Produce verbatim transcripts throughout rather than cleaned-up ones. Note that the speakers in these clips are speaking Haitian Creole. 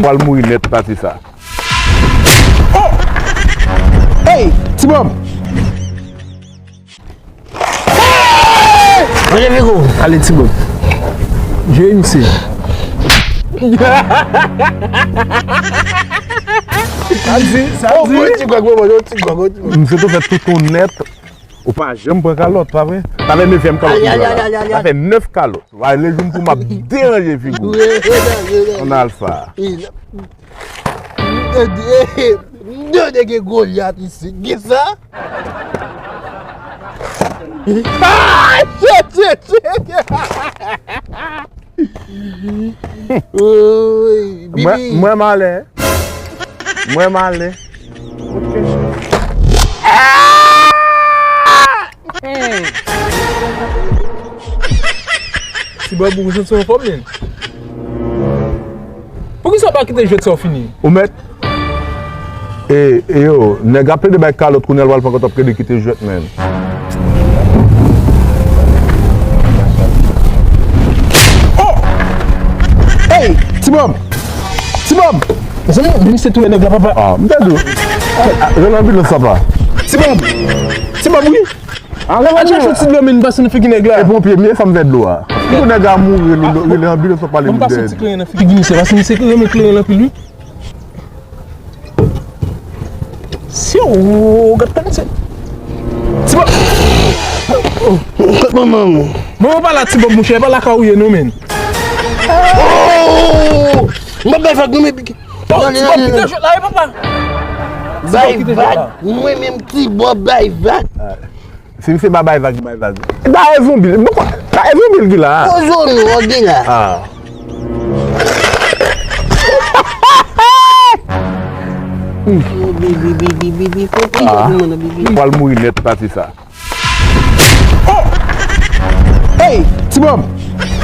Pral mouri nèt pati sa. Oh! Hey! Ti Bob! Manje figo. Ale, Ti Bob. Jwe misye. Sa di, sa di. Yon ti gwag, mwen manje yon ti gwag, yon ti gwag. Misye tou fè tout ou nèt. Ou pa janm pran kalòt, pa vre? Sa fè nevyèm kalòt li pran la. Sa fè nèf kalòt. Wa, le jou m pou m ap deranje figi w. An alfa. Mwen te gen Golyat isit. Gen sa? Ah, shit, shit, shit. Oy, Bibi. Mwen, mwen malen. Mwen malen. Ti Bob, ou santi w anfòm, men? Poukisa w pa kite jwèt sa w fini? Ou mèt? E, e yo, nèg ap plede bay kalòt kounye a l pral pran kòt ap plede kite jwèt, men. Oh! Hey! Ti Bob! Ti Bob! Mezanmi, men misye touye nèg la, papa. Ah, m tande w. Rele anbilans, papa. Ti Bob! Ti Bob, wi! Al chèche yon ti dlo, men, pase nan figi nèg la. E ponpye m ye, sa m fè dlo a. Pou nèg la mouri, rele anbilans, w ap pale m dèyè. Pase ti kleren nan figi misye, pase misye renmen kleren anpil, wi. Si w gad tan misye. Ti Bob. Kot manman w? Manman w pa la, Ti Bob, monchè, e pa lakay ou ye, non, men. Oh! M ap bay vag, non, men. Oh, Ti Bob, kite jwèt la, wi, papa. Bay vag. Mwen menm, Ti Bob, bay vag. Si misye pa bay vag, bay vag. Dayè zonbi, bon, dayè zonbi l ki la a. Bon, zonbi w gen la. Ah. Bibi, bibi, bibi, bibi, fò priye pou mwen, non, bibi. Pral mouri nèt pati sa. Oh! Hey, Ti Bob!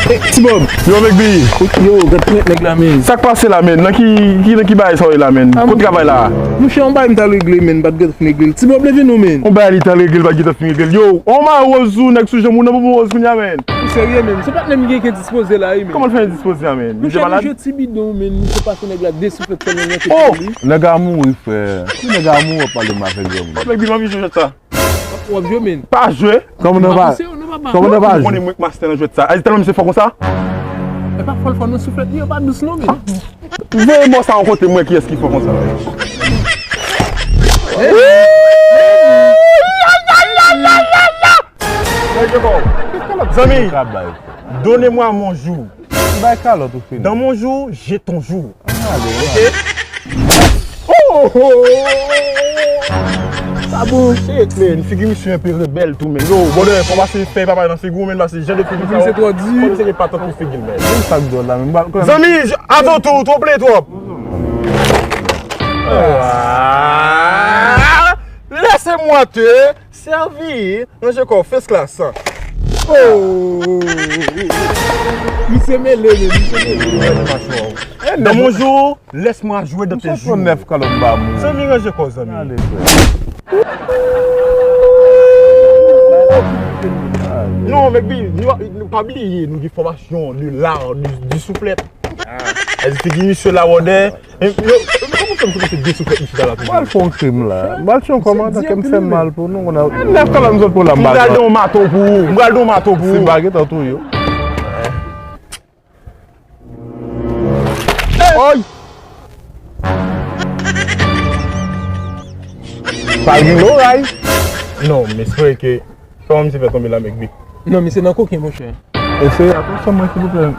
Hey, Ti Bob! Yo, Mekbi! Yo, gad pwent nèg la, men. Sa k pase la, men? Nan ki, ki, nan ki bagay sa w ye la, men? Kot travay la? Monchè, yon bagay m t al regle, men, m pa t gen Regle l. Ti Bob, leve non, men. On bagay li t al regle l, pa t gentan fin regle l. Yo, on ma woz sou nèg sou janm ou nan bonbon woz kounye a, men. Ou serye, men? Se patnè m gen ki endispoze la, wi, men. Kòman l fè endispoze a, men? Monchè, misye ti bidon, men. Misye pase nèg la de souflèt sèlman nan tèt li. Oh! Nèg a mouri, frè. Si nèg a mouri, w ap pale m avèk granmoun. Nèg vivan, misye jwèt sa. W ap jwe, men. Pa jwe. Kòman nou pa, kòman nou pa jwe? Ou konnen mwen k mastè nan jwèt sa. Ay, tèlman misye fò konsa. E pa fò l fò, non, souflèt li yo pa dous, non, men. Voye mò sa yon kote, mwen kiyès ki fò konsa. Zanmi, donnez-moi mon jour. Bay kalòt ou fini. Dans mon jour, j'ai ton jour. Ok? Oh, oh, oh. Sa bon, shit, man. Figi misye enpe rebèl tou, men. Yo, brother, fò pase fèy papay nan figi w, men, pase jan de figi sa yo. Misye twò di. Fò misye gen patant pou figi l, men. Sa k dwòl la, men. Zanmi, avan tou, ou twò plè twòp. Ah, laissez-moi te servir. Ranje kò w, first class. Oh. Misye mele, men, misye mele. Dans mon jour, laisse-moi jouer dans tes jours. Misye pran nèf kalòt ba moun. Zanmi, ranje kò w, zanmi. Ale, frè. Non, men, bi, nou, nou pa bliye, nou gen fòmasyon de l'art, du, du soufflet. Èske figi misye la, wòdè? Yo, kòman fè m kòmanse de souflèt misye la tou? M al fè yon krim la. M al tiye yon kòmandan ke m fè mal pou nou. Nèf kalòt m sot pou la, m pral don mato pou ou. M pral don mato pou ou. Si m pa gentan touye w. Oy! Pral gen loray. Non, m espere ke kòman misye fè tonbe la, Mekbi? Non, misye nan koken, monchè. Eseye atansyon mwen, silvouplè.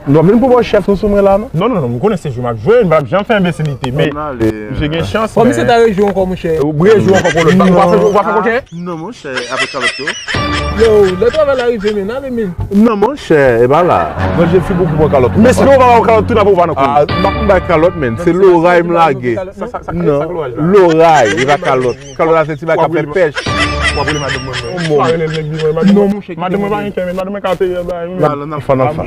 Nou ap vin pou bò chèf nou sou mwen la, non? Non, non, non, m konnen se jwe m ap jwe, m p ap janm fè enbesilite, men misye gen chans, men. Fò misye ta rejwe ankò, monchè. Ou rejwe ankò, kolòn. Ou pa fè, ou pa fè koken? Non, monchè, avèk kalòt yo. Yo, lè travay la rive, men, ale, men. Non, monchè, e pa la. Manje figi w pou pran kalòt. Men si w pa pran kalòt, tou n ap ou pa nan kou. Ah, m ap bay kalòt, men. Se loray m lage. Non, loray, e pa kalòt. Kalòt la se ti bagay k ap fè pèch. W ap rele madanm mwen, mwen. Pa rele l, nèg li, mwen. Madanm mwen pa gen kè, men madanm mwen ka teye bay. N al, n al fè, n al fè.